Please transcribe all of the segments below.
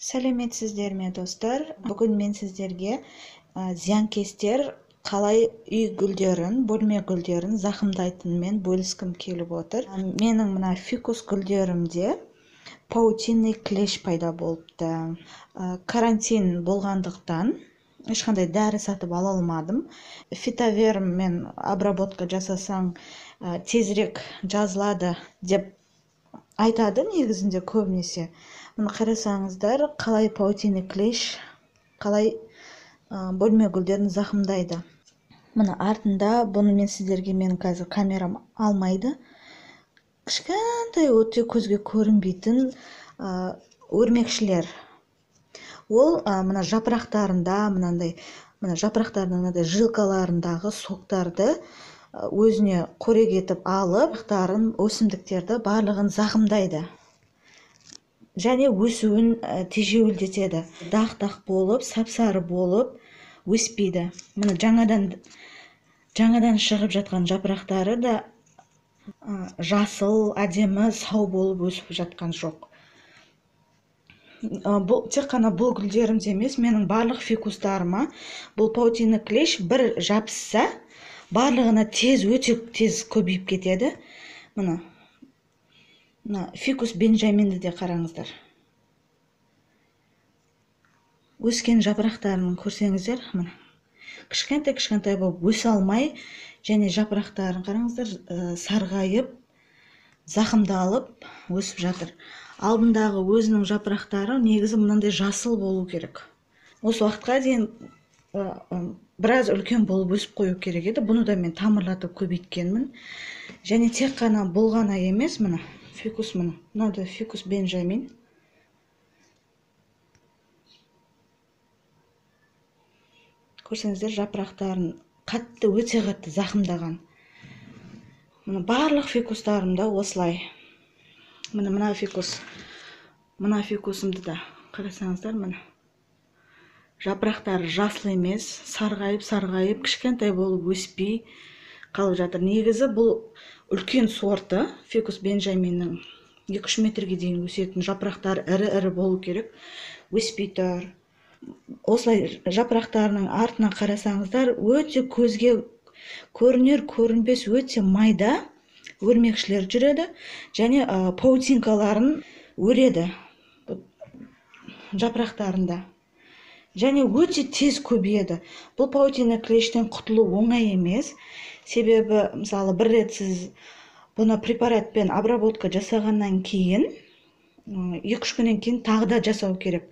Сәлеметсіздер ме, достар? Бүгін мен сіздерге зиянкестер қалай үй гүлдерін, бөлме гүлдерін зақымдайтынымен бөліскім келіп отыр. Менің мына фикус гүлдерімде паутинный клещ пайда болыпты. Карантин болғандықтан ешқандай дәрі сатып ала алмадым. Фитоверммен обработка жасасаң, тезірек жазылады деп айтады негізінде көбінесе. Мына қарасаңыздар, қалай паутинный клещ қалай бөлме гүлдерін зақымдайды. Мына артында, бұны мен сіздерге, менің қазір камерам алмайды. Кішкентай, өте көзге көрінбейтін өрмекшілер. Ол мына жапырақтарында, мынандай, мына жапырақтарының мынандай жилкаларындағы соктарды өзіне қорек етіп алып, жапырақтарын, өсімдіктерді барлығын зақымдайды. Және өсуін тежеуілдетеді. Дақ-дақ болып, сап-сары болып өспейді. Мына жаңадан шығып жатқан жапырақтары да жасыл, әдемі, сау болып өсіп жатқан жоқ. Бұл тек қана бұл гүлдерімде емес, менің барлық фикустарыма бұл паутинный клещ бір жабысса, барлығына тез, өте тез көбейіп кетеді. Мына фикус бенджаминді де қараңыздар. Өскен жапырақтарын көрсеңіздер, мына кішкентай-кішкентай болып өсе алмай, және жапырақтарын қараңыздар, сарғайып, зақымдалып өсіп жатыр. Алдындағы өзінің жапырақтары негізі мынандай жасыл болу керек. Осы уақытқа дейін біраз үлкен болып өсіп қою керек еді. Бұны да мен тамырлатып көбейткенмін. Және тек қана бұл ғана емес, мына фикус, мына, мына да фикус бенджамин. Көрсеңіздер, жапырақтарын қатты, өте қатты зақымдаған. Мына барлық фикустарым да осылай. Мына, мына фикус, мына фикусымды да қарасаңыздар, мына жапырақтары жасыл емес, сарғайып, сарғайып, кішкентай болып өспей қалып жатыр. Негізі бұл үлкен сорты фикус бенджаминнің 2-3 метрге дейін өсетін, жапырақтары ірі-ірі болу керек, өспей тұр. Осылай жапырақтарының артына қарасаңыздар, өте көзге көрінер көрінбес өте майда өрмекшілер жүреді және паутинкаларын өреді жапырақтарында. Және өте тез көбейеді. Бұл паутина клещтен құтылу оңай емес. Себебі, мысалы, бір рет сіз бұны препаратпен обработка жасағаннан кейін, 2-3 күннен кейін тағы да жасау керек.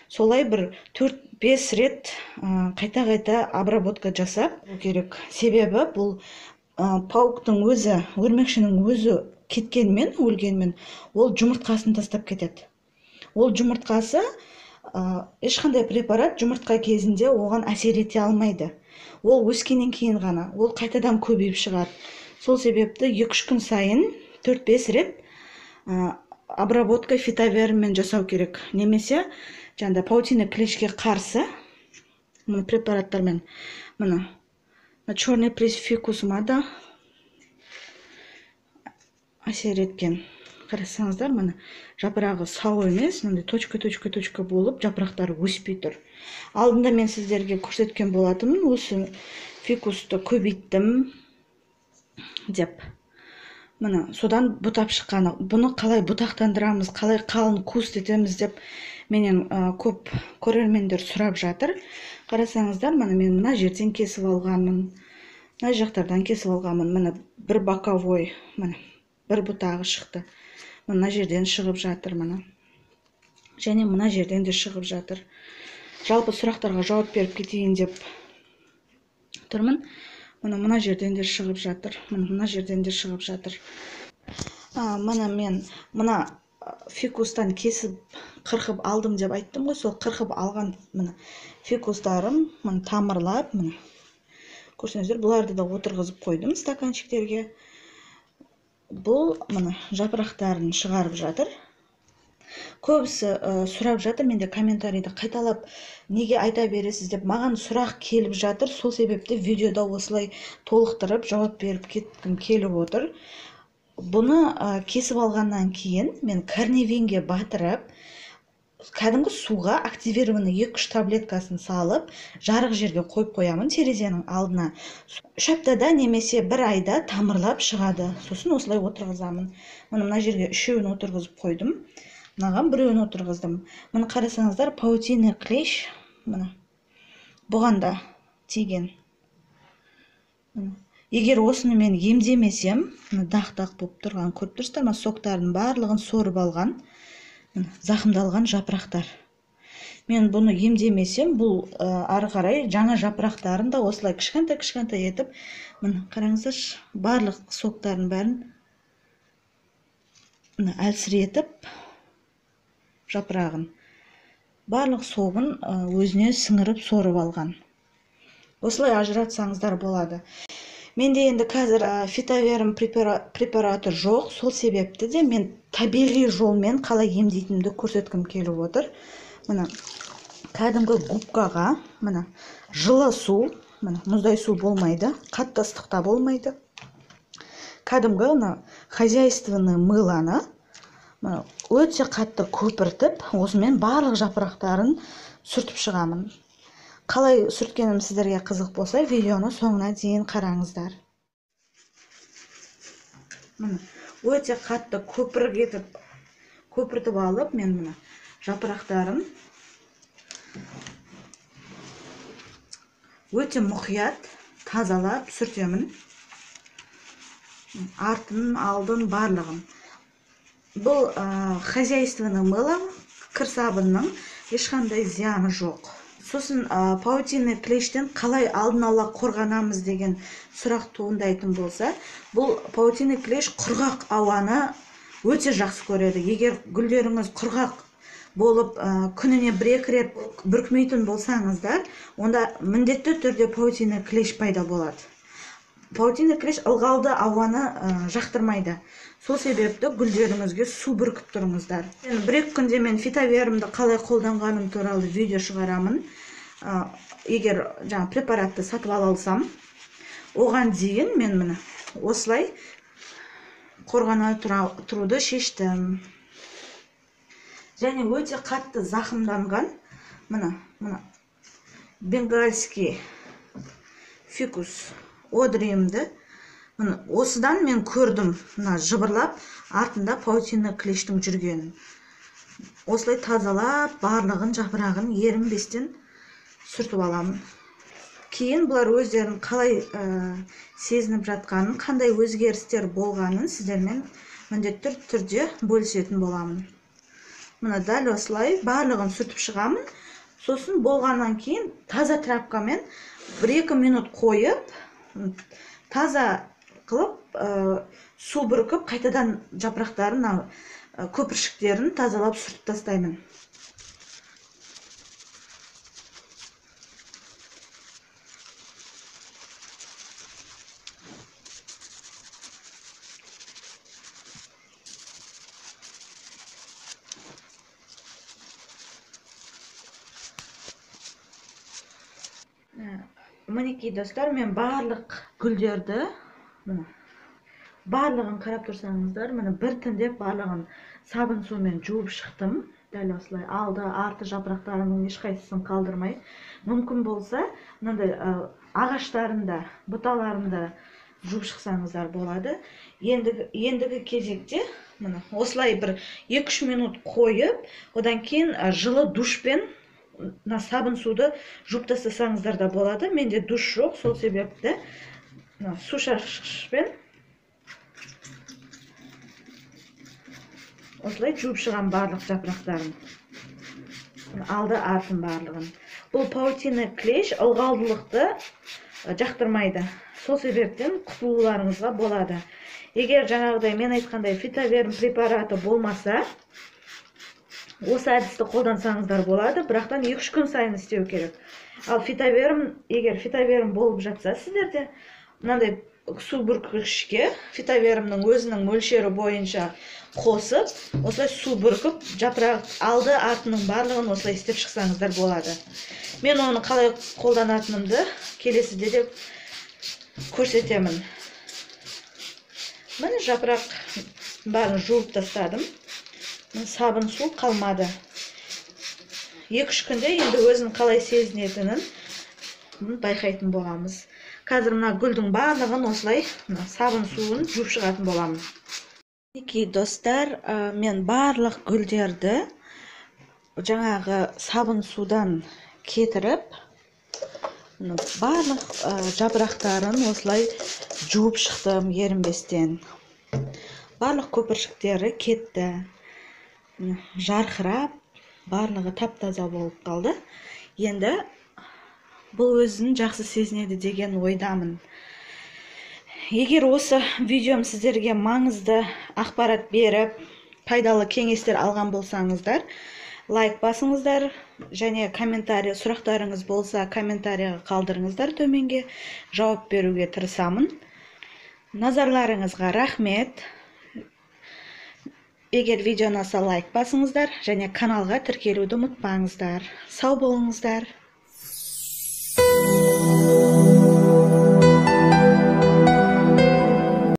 Солай бір 4-5 рет қайта-қайта обработка жасап керек. Себебі бұл пауктың өзі, өрмекшінің өзі кеткенмен, өлгенмен, ол жұмыртқасын тастап кетеді. Ол жұмыртқасы, ешқандай препарат жұмыртқа кезінде оған әсер ете алмайды. Ол өскеннен кейін ғана, ол қайтадан көбейіп шығады. Сол себепті 2-3 күн сайын 4-5 рет обработка фитоверммен жасау керек. Немесе жаңағыдай паутина клещке қарсы мына препараттармен, мына черный пресс фикусыма да әсер еткен. Қарасаңыздар, мына жапырағы сау емес, мынандай точка, точка, точка болып жапырақтары өспей тұр. Алдында мен сіздерге көрсеткен болатынмын, осы фикусты көбейттім деп. Мына содан бұтап шыққаны. Бұны қалай бұтақтандырамыз, қалай қалың куст етеміз деп менен көп көрермендер сұрап жатыр. Қарасаңыздар, мына мен мына жерден кесіп алғанмын, мына жақтардан кесіп алғанмын. Мына бір боковой, мына бір бұтағы шықты. Мына жерден шығып жатыр, мына. Және мына жерден де шығып жатыр. Жалпы сұрақтарға жауап беріп кетейін деп тұрмын. Мына мына жерден де шығып жатыр. Мына мына жерден де шығып жатыр. Мына мен мына фикустан кесіп қырқып алдым деп айттым ғой. Сол қырқып алған мына фикустарым мына тамырлап, мына көрсеңіздер, бұларды да отырғызып қойдым стаканчиктерге. Бұл мына жапырақтарын шығарып жатыр. Көбісі сұрап жатыр, менде комментарийді қайталап неге айта бересіз деп маған сұрақ келіп жатыр. Сол себепті видеода осылай толықтырып жауап беріп кеткім келіп отыр. Бұны кесіп алғаннан кейін мен корневинге батырып, Кәдімгі суға активированный 2-3 таблеткасын салып, жарық жерге қойып қоямын терезенің алдына. 3 аптада немесе 1 айда тамырлап шығады. Сосын осылай отырғызамын. Міне мына жерге 3-еуін отырғызып қойдым. Мынаған 1-еуін отырғыздым. Міне қарасаңыздар, паутина клещ міне бұған да тиген. Егер осыны мен емдемесем, міне дақ-дақ болып тұрған көріп тұрсыздар ма, соктардың барлығын сорып алған, зақымдалған жапырақтар. Мен бұны емдемесем, бұл ары қарай жаңа жапырақтарын да осылай кішкентай-кішкентай етіп, міне қараңыздаршы, барлық соктардың бәрін міне әлсіретіп жапырағын, барлық согын өзіне сіңіріп сорып алған. Осылай ажыратсаңыздар болады. Менде енді қазір фитоверм препараты жоқ, сол себепті де мен табиғи жолмен қалай емдейтінімді көрсеткім келіп отыр. Міне кәдімгі губкаға міне жылы су, міне мұздай су болмайды, қатты ыстық та болмайды. Кәдімгі мына хозяйственный мыланы міне өте қатты көпіртіп, осымен барлық жапырақтарын сүртіп шығамын. Қалай сүрткенім сіздерге қызық болса, видеоны соңына дейін қараңыздар. Міне өте қатты көпіртіп алып, мен міне жапырақтарын өте мұқият тазалап сүртемін. Артын, алдын, барлығын. Бұл хозяйственный мыло, кір сабынның ешқандай зияны жоқ. Сосын паутинный клещтен қалай алдын ала қорғанамыз деген сұрақ туындайтын болса, бұл паутинный клещ құрғақ ауаны өте жақсы көреді. Егер гүлдеріңіз құрғақ болып, күніне 1-2 рет бүркімейтін болсаңыздар, онда міндетті түрде паутинный клещ пайда болады. Паутинный клещ ылғалды ауаны жақтырмайды. Сол себепті гүлдеріңізге су бүркіп тұрыңыздар. Бір-екі күнде мен фитовермді қалай қолданғаным туралы видео шығарамын. Егер жаңа препаратты сатып ала алсам, оған дейін мен міне осылай қорғана тұруды шештім. Және өте қатты зақымданған міне бенгальский фикус одримді міне осыдан мен көрдім, мына жыбырлап артында паутина клещтің жүргенін. Осылай тазалап барлығын жапырағын ерінбестен сүртіп аламын. Кейін бұлар өздерін қалай сезініп жатқанын, қандай өзгерістер болғанын сіздермен міндетті түрде бөлісетін боламын. Мына дәл осылай барлығын сүртіп шығамын. Сосын болғаннан кейін таза тряпкамен 1-2 минут қойып, таза қылып, су бүркіп, қайтадан жапырақтарын, көпіршіктерін тазалап сүртіп тастаймын. Мінекей достар, мен барлық гүлдерді міне барлығын қарап тұрсаңыздар, міне біртіндеп барлығын сабын сумен жуып шықтым. Дәл осылай алды, арты жапырақтарының ешқайсысын қалдырмай. Мүмкін болса, мынандай ағаштарын да, бұталарын да жуып шықсаңыздар болады. Ендігі кезекте міне осылай бір 2-3 минут қойып, одан кейін жылы душпен мына сабын суды жуып тастасаңыздар да болады. Менде душ жоқ, сол себепті мына су шашқышпен осылай жуып шығам барлық жапырақтарын. Алды артын барлығын. Бұл паутина клещ ылғалдылықты жақтырмайды. Сол себептен құтылуларыңызға болады. Егер жаңағыдай мен айтқандай фитоверм препараты болмаса, осы әдісті қолдансаңыздар болады, бірақтан 2-3 күн сайын істеу керек. Ал фитоверм, егер фитоверм болып жатса сіздерде, мынандай су бүркішке фитовермнің өзінің мөлшері бойынша қосып, осылай су бүркіп, жапырақ алды артының барлығын осылай істеп шықсаңыздар болады. Мен оны қалай қолданатынымды келесіде де көрсетемін. Міне жапырақ бәрін жуып тастадым. Сабын су қалмады. 2-3 күнде енді өзін қалай сезінетінін байқайтын боламыз. Қазір мына гүлдің барлығын осылай мына сабын суын жуып шығатын боламын. Мінекей достар, мен барлық гүлдерді жаңағы сабын судан кетіріп, барлық жапырақтарын осылай жуып шықтым ерінбестен. Барлық көпіршіктері кетті. Жарқырап, барлығы тап-таза болып қалды. Енді бұл өзін жақсы сезінеді деген ойдамын. Егер осы видеом сіздерге маңызды ақпарат беріп, пайдалы кеңестер алған болсаңыздар, лайк басыңыздар және комментарий, сұрақтарыңыз болса комментарийға қалдырыңыздар, төменге жауап беруге тырысамын. Назарларыңызға рахмет. Егер видео ұнаса лайк басыңыздар және каналға тіркелуді ұмытпаңыздар. Сау болыңыздар.